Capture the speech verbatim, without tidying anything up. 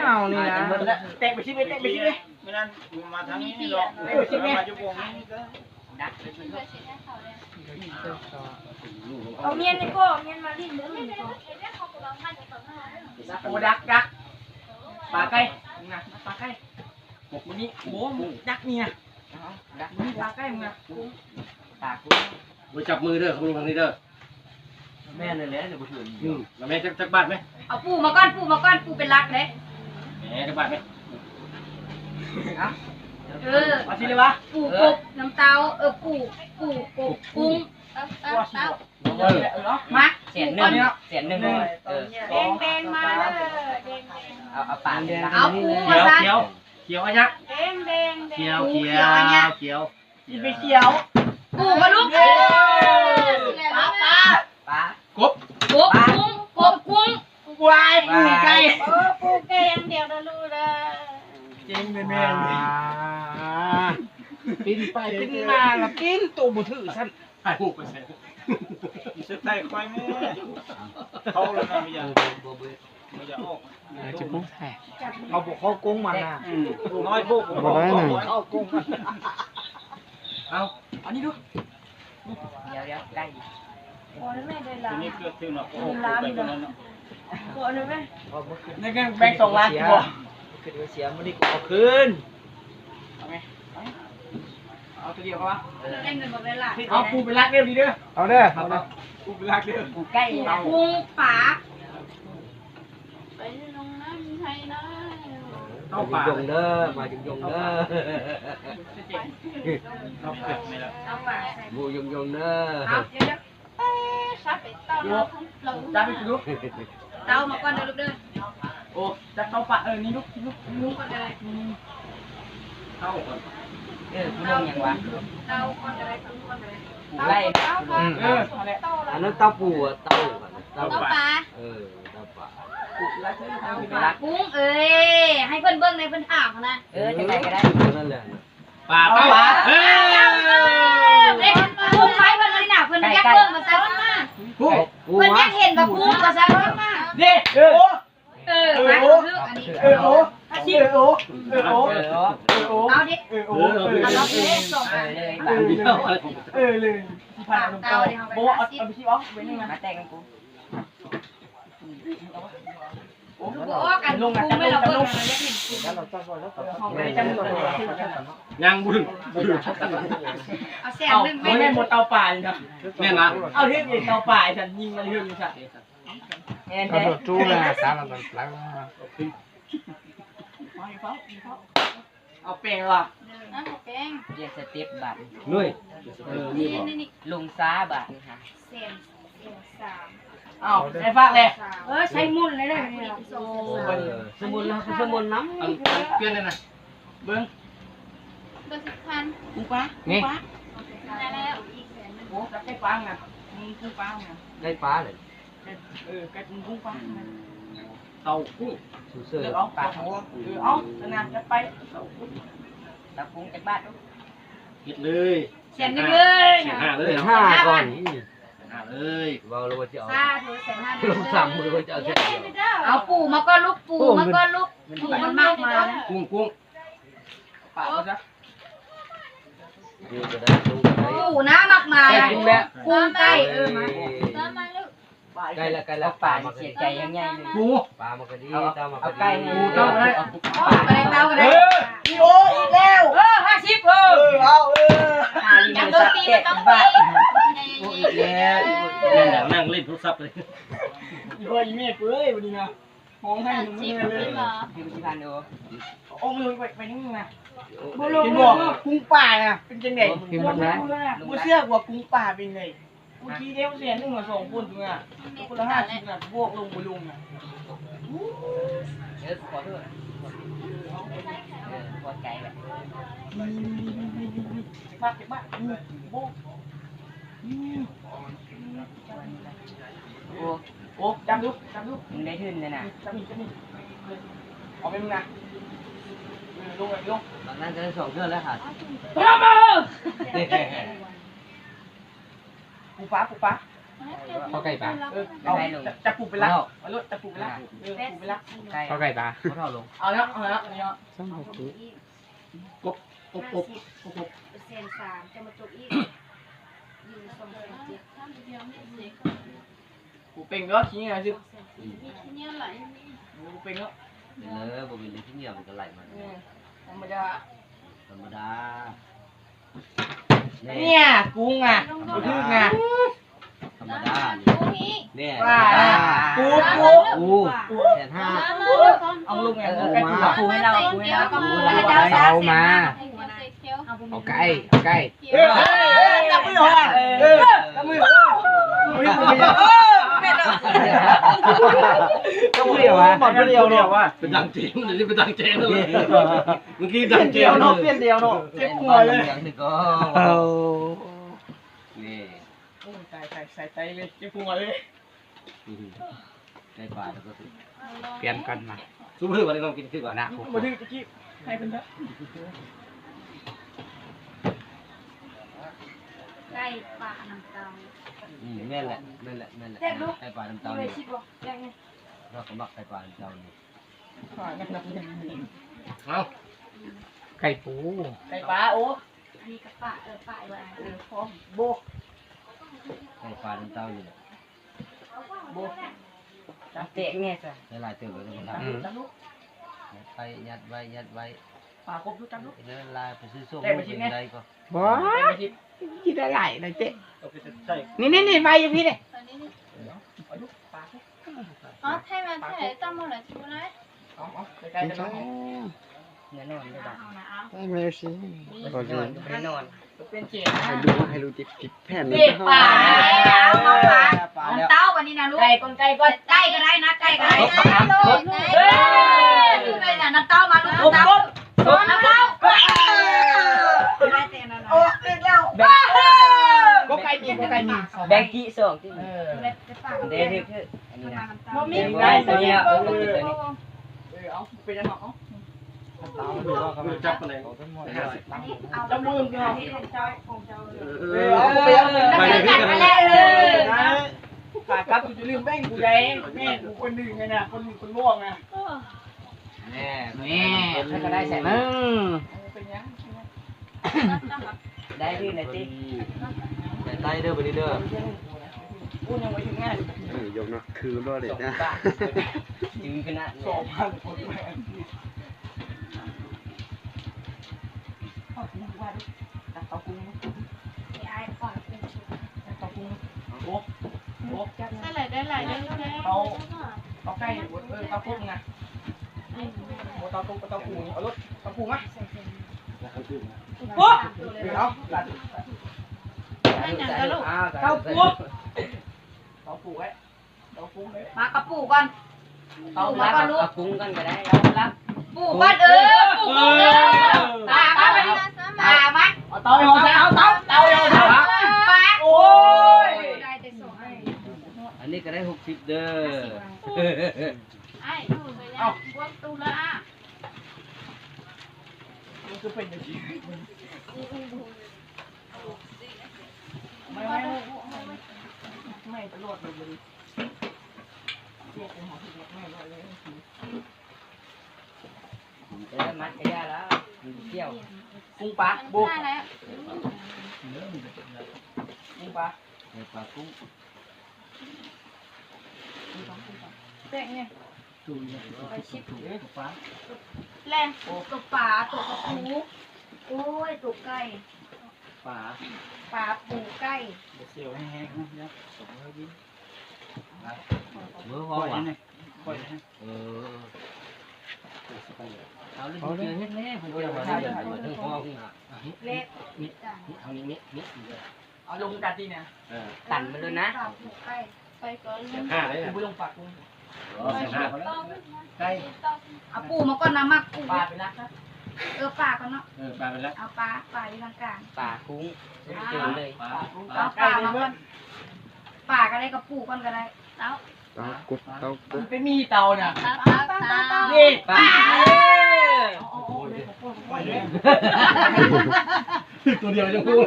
อ้าว นี่นะ แตกไปสิไป แตกไปสิไป ไม่นั่นมาทางนี้นี่หรอก แตกไปสิไป มาอยู่วงนี้ก็ดัก เอาเมียนนี่ก็ เอาเมียนมาลิ้นเด้อ โอ้ ดัก ดัก ปลาไก่นะ ปลาไก่ มื้อนี้โอ้ ดักนี่นะ ดัก มื้อนี้ปลาไก่มึงนะ ปลากู บ่จับมือเด้อ เขาลงทางนี้เด้อ แม่นเลยแหละ เดี๋ยวบ่ถือ อืม แล้วแม่จัก จักบาทไหม เอาปูมาก่อน ปูมาก่อน ปูเป็นหลักเด้ แม่จักบาทไหม เอ้า เออ เอาสิเลยวะ ปูกบน้ำเต้า เออ ปู ปูกบกุ้ง เออ เออ เออ มา แสนหนึ่ง แสนหนึ่ง เออ แดงๆมาเด้อ แดงๆ เอา เอาปลา เอาปู เขียว มาซะ เขียว เขียวอะยะ แดงๆ เขียว ปู เขียว เขียวอะยะ เขียว อีไปเขียว ปูกระลุก เย้ เออ ปลา ปลา ปลา กบ กบกุ้ง กบกุ้ง วาย ปูไก่ เออ ปูไก่อย่างเดียวนะลูกนะ เจ๋งแม่นๆ อ่า ปิ้นไปปิ้นมาแล้วปิ้นตัวบ่ถือซ้ำ ถ่ายรูปไปใส่ อีสุดท้ายค่อยแม่ เขาเลยนะ ไม่อยาก บ่ บ่ บ่อยากออก เออ จะพูดแท้ เขาบอกเขาโกงมันนะ อืม น้อยพวก บ่ได้นะ เขาโกงมัน เอา อันนี้ดู เดี๋ยว เดี๋ยว ได้อยู่ โอ้ยแม่ได้ล้าน ทีนี้เพื่อซื้อหน่อย โอ้โห ล้าน ไปกว่านั้นเนาะ โอ้ยแม่ ในเงินแบงค์สองล้าน เสีย บ่ คือเสียมันนี่กูเอาคืน เอาไง เอาไง เอาตัวเดียวก็วะ เล่นกันหมดเลยล่ะ เอาปูไปลักเร็วดีเด้อ เอาเด้อ เอาเด้อ ปูไปลักเร็ว ปูไก่ เอา ปูปลา ไปลงน้ำไทยนะ เอาปลา ยงๆเด้อ มา ยงๆเด้อ เอาเปลือกไหมล่ะ เอาปลาใส่ บู ยงๆเด้อ เอา เดี๋ยวๆ เอ้ย ซับไปเต้าเนาะ จับไปดู เต้ามาก่อนเด้อลูกเด้อ โอ้ จับเต้าปะ เออ นี่ลูก นี่ลูก นี่ลูก ก่อนเลย นี่ เต้าก่อน เออ คุณลงยังวะ เต้าก่อนเลย เต้าก่อนเลย ไล่ เต้าก่อน เออ เอาแหละ อันนั้นเต้าปูอะ เต้าอะ เต้า เต้าปลา เออ เต้าปลา เต้าปลา กุ้งเอ้ย ให้เพิ่นเบิ่งในเพิ่นถามนะ เออ จังใดก็ได้ นั่นแหละ ปลา ปลา เอ้ย เอ้ย กุ้งไว้เพิ่นเลยน่ะ เพิ่นอยากเบิ่งว่าซั่นมา กุ้ง เพิ่นอยากเห็นว่ากุ้งว่าซั่นมา นี่ เออ เออ มา เออ เลือกอันนี้ เออ โอ้ เออ โอ้ เออ โอ้ เออ โอ้ เอาดิ เออ โอ้ เออ เอาลองเล่นสองอัน เออ เลย เออ เลย ที่ผ่านมา เตาเดี๋ยวเอาไป โอ้ เอา ห้าสิบ เอาไปที่ออฟเว้นหนึ่งนะ มาแต่งกันกู โอ้ โอ้ กันลงกัน กุ้งไม่เราเบิ่ง ลงกัน เราอยากเห็นกุ้ง แล้วเราจะ ของไม่ได้จังหวะ ยังบ่ถึง เอาแสนหนึ่ง เอา ไม่ได้หมดเตาปลาเลยนะ แม่นนะ เอาเรื่องเตาปลาฉันยิงมาเรื่องนี้ค่ะ แม่น ตำรวจจู้เลยนะ สารตำรวจแล้ว เอาแป้งว่ะ เอาแป้ง เรียกสเต็ปบาท หน่วย เออ นี่บ่ นี่ นี่ ลงซ้าบาทนี่ค่ะ เสียง เสียงสาม อ้าว ใส่ฟักเลย เออ ใช้มุ่นเลยนะเนี่ย โอ้ เออ สมุนนะ สมุนน้ำ อัน อันเปลี่ยนเลยนะ เบิ่ง เบอร์สิบพัน กุ้งปลา นี่ กุ้งปลา ได้แล้ว โอ้ จับได้ปลาไง มึงกุ้งปลาไง ได้ปลาเลย เออ ไก่ปรุงปลา เต้ากุ้ง เออ เอาปลา เออ เอา นะ จะไป เต้ากุ้ง เต้ากุ้งจักบาท เฮ็ดเลย แสนหนึ่งเลย แสนห้าเลย แสนห้าก่อน แสนห้าเลย เว้าแล้วว่าจะเอา สาธุ แสนห้า ลงสามมือว่าจะเอาแสนเดียว เอาปูมาก่อนลูก ปูมาก่อนลูก ปูมันมากมาย กุ้ง กุ้ง ปลาก็ได้ ปูก็ได้ ปูก็ได้ ปูนะมากมาย ไก่กุ้งแล้ว กุ้งไก่ เออ มา เอ้ย ใกล้แล้ว ใกล้แล้ว ปลามา เสียใจยังไงเลย ปู ปลามาก็ดี เอา เต้ามาก็ดี เอาไก่ ปูเต้าก็ได้ เอาปลา เอาไก่เต้าก็ได้ เออ อีโออีกแล้ว เออ ห้าสิบ เออ เออ เอา เออ หาลิง จับตัวตีมันต้องไป โอ้ อีกแล้ว นั่ง นั่งเล่นโทรศัพท์เลย อีโออีเมฆเอ้ย วันนี้นะ ห้องให้หนึ่งมื้อเลย พี่พิพันธ์ดู โอ้ มือไป ไปนี่นะ บ่รู้ เห็นบ่ กุ้งป่าน่ะ เป็นจังได๋ เห็นบ่นะ บ่เชื่อว่ากุ้งป่าเป็นไง เมื่อกี้เด้เสียหนึ่งมาสองคนตัวน่ะ คนละห้าสิบน่ะ บวกลงบ่ลงน่ะ เดี๋ยวขอโทษ เออ พอใจแหละ นี่ นี่ นี่ นี่ นี่ นี่ เก็บมา เก็บมา นี่ โบ้ นี่ โอ้ โอ้ จับดู จับดู มึงได้ขึ้นเลยนะ จับนี่ จับนี่ เอาไปมึงนะ เออ ลงเลย ลง บางนั้นจะได้สองเทื่อแล้วค่ะ ปูปลา ปูปลา เข้าใกล้ปะ เออ เอา จับปูไปละ เอารถจับปูไปละ เออ ปูไปละ ใกล้ เข้าใกล้ปะ เขาเท่าลง เอาละ เอาละ เอาละ สองหก กบ กบ กบ กบ กบ เปอร์เซ็นต์สาม จะมาจบอีก อยู่สองแสนเจ็ด กูเป่งเด้อ ขี้เหนียวสิ มีขี้เหนียวไหล กูเป่งเด้อ เป็นเลย บ่เป็นเลย ขี้เหนียวมันก็ไหลมา เออ ธรรมดา ธรรมดา เนี่ย กุ้งอ่ะ บ่ถืกนะ ธรรมดา นี่ เนี่ย ว่า ธรรมดา ปู ปู ปู แสนห้า เอาลงไง เออ เอาลงไง ปูให้เรา ปูให้เรา ปูให้เรา เอามา เอาใกล้ เอาใกล้ เออ เออ จับมือเหรอ เออ จับมือเหรอ จับมือเหรอวะ หมดคนเดียวเนาะ เป็นดังเจง เดี๋ยวนี้เป็นดังเจงเลย เมื่อกี้ดังเจง เดียวเนาะ เปลี่ยนเดียวเนาะ เจ็บหัวเลย เอา นี่ โอ้ย ตาย ตาย ใส่ใจเลย เจ็บหัวเลย อืม ใกล้ปลาแล้วก็สิ เปลี่ยนกันมา ซุมื้อวันนี้น้องกินคือก่อนนะ มาถึงตะกี้ ให้เป็นเด้อ ไก่ปลาน้ำเต้า อืม แม่นแหละ แม่นแหละ แม่นแหละ แซ่บลูก ไก่ปลาน้ำเต้า เลย นี่ ชิบบอกแซ่บไง เราก็มักไก่ปลาน้ำเต้านี่ เอา ไก่ปู ไก่ปลา โอ้ อันนี้ก็ปลา เออ ปลาอีกแล้ว เออ พร้อม โบ ไก่ปลาน้ำเต้านี่แหละ โบ จับเตะแม่ซะ ได้หลายเติบเลยนะ อืม จับลูก ยัดไป ยัดไว้ ยัดไว้ ปลากบอยู่ จับลูก นั่นลายไปซื้อส้ม ได้ไปชิ้น ลูก ไง ได้ก็ บ่ ได้ไปชิ้น กินได้หลายเลยเจ๊ เอาไปใส่ นี่ นี่ นี่ มาอยู่พี่เนี่ย เอาลูกปลา อ๋อ ไทยมาไทยต้องมาเหรอ ชิมอะไร เอา เอา ใกล้ๆกันเนาะ แน่นอนเลยบ่ เอานะ เอา ได้มาสิ นี่ ขอสิ แน่นอน เป็นเจ ให้ดู ให้ดูติด ติดแผ่น เด็กป่า เอามา ปลาแล้ว น้ำเต้าวันนี้นะลูก ไก่ก่อน ไก่ก่อน ไก่ก็ได้นะ ไก่ก็ได้นะ เออ ไปน่ะ น้ำเต้ามาลูก น้ำเต้า น้ำเต้า ได้แต่นั้นนะ โอ้ ติดแล้ว ก็ไก่มี ก็ไก่มี แบงกี้สองที่ เออ เด็กคือ อันนี้นะ บ่มี ไก่ตัวเดียว เออ เออ เอา เป็นยังไง เอา จับไปเลย จับมือ เออ เอาไปเอาไป ไปเลยพี่กันนะ เออ ขากลับกูจะลืมแบ่งกูได้ แม่กูคนหนึ่งไงนะ คนหนึ่งคนล่วงนะ แม่ แม่ เพิ่นก็ได้ใส่ อืม เป็นยัง ได้ที่ไหนติ แต่ใต้เด้อ บัดนี้เด้อ อู้ยังไม่ถึงงาน เออ ยกเนาะ คือรอดเลยนะ จื้อขนาดนี้ สองพันคน ขอบคุณวัน ตักเต้ากุ้ง ไอ้ไอ้ปล่อยเป็นชุด ตักเต้ากุ้ง โอ้ โอ้ ใส่หลายได้หลายได้หลาย เอา เอาไก่ เออ เต้ากุ้งนะ โอ้ เต้ากุ้ง เต้ากุ้ง เอารถ เต้ากุ้งมา โอ้ เอา นั่นอย่างนั้นลูก เต้ากุ้ง เต้ากุ้งไว้ เต้ากุ้งไว้ มากระปูก่อน เต้า ปูก่อนลูก เอากุ้งกันก็ได้ เต้าละ ปูก่อน เออ ปูก่อน เออ ปลามา ปลามา เอาเต้าให้เอาซะ เอาเต้า เต้าให้เอาซะ ปลา โอ้ย ได้แต่สองอัน อันนี้ก็ได้หกสิบเด้อ ไอ้ เอ้า พวกตู้ละ มันคือเป็นอย่างนี้ ไม่ ไม่ ไม่ ไม่ ตลอดเลย เรียกไปหาที่รถไม่รอดเลย เออ มัดกระยาแล้ว เกี่ยว กุ้งปลา บุก ได้แล้ว กุ้งปลา เออ ปลากุ้ง แป้งเนี่ย ไปชิป เออ ปลา แรง ตัวปลา ตัวกระปู โอ้ย ตัวไก่ ปลา ปลาปูไก่ เดี๋ยวเสียวให้แห้งนะ เดี๋ยวส่งให้กิน มือ ปล่อย ว่าง นะ ปล่อยนะ เออ เอาเรื่องเจอเฮ็ดแน่ ผมจะมาได้เรื่องอะไร เรื่องพ่อ เล็ก นี่ นี่ เอานี่ นี่ นี่ เอาลงกันที่เนี่ย เออ ตันมันเลยนะ ปลาปูไก่ ไปก่อน เสียค่าเลย กู นะ ไปลงปากกู อ๋อ เสียค่าเขาแล้ว ไก่ เอาปูมาก่อนนะ มักปู ปลาไปละครับ เออ ปลาก่อนเนาะ เออ ปลาไปละ เอาปลา ปลาอยู่ทางกลาง ปลากุ้ง อ่า เจอเลย ปลา เอาปลามาก่อน ปลาก็ได้กับปูก่อนก็ได้ เต้า เต้ากบ เต้ากบ ไปมีเตาน่ะ เต้า เต้า เต้า เต้า นี่ ปลา เอา เอา เอา ตัวเดียวยังพูด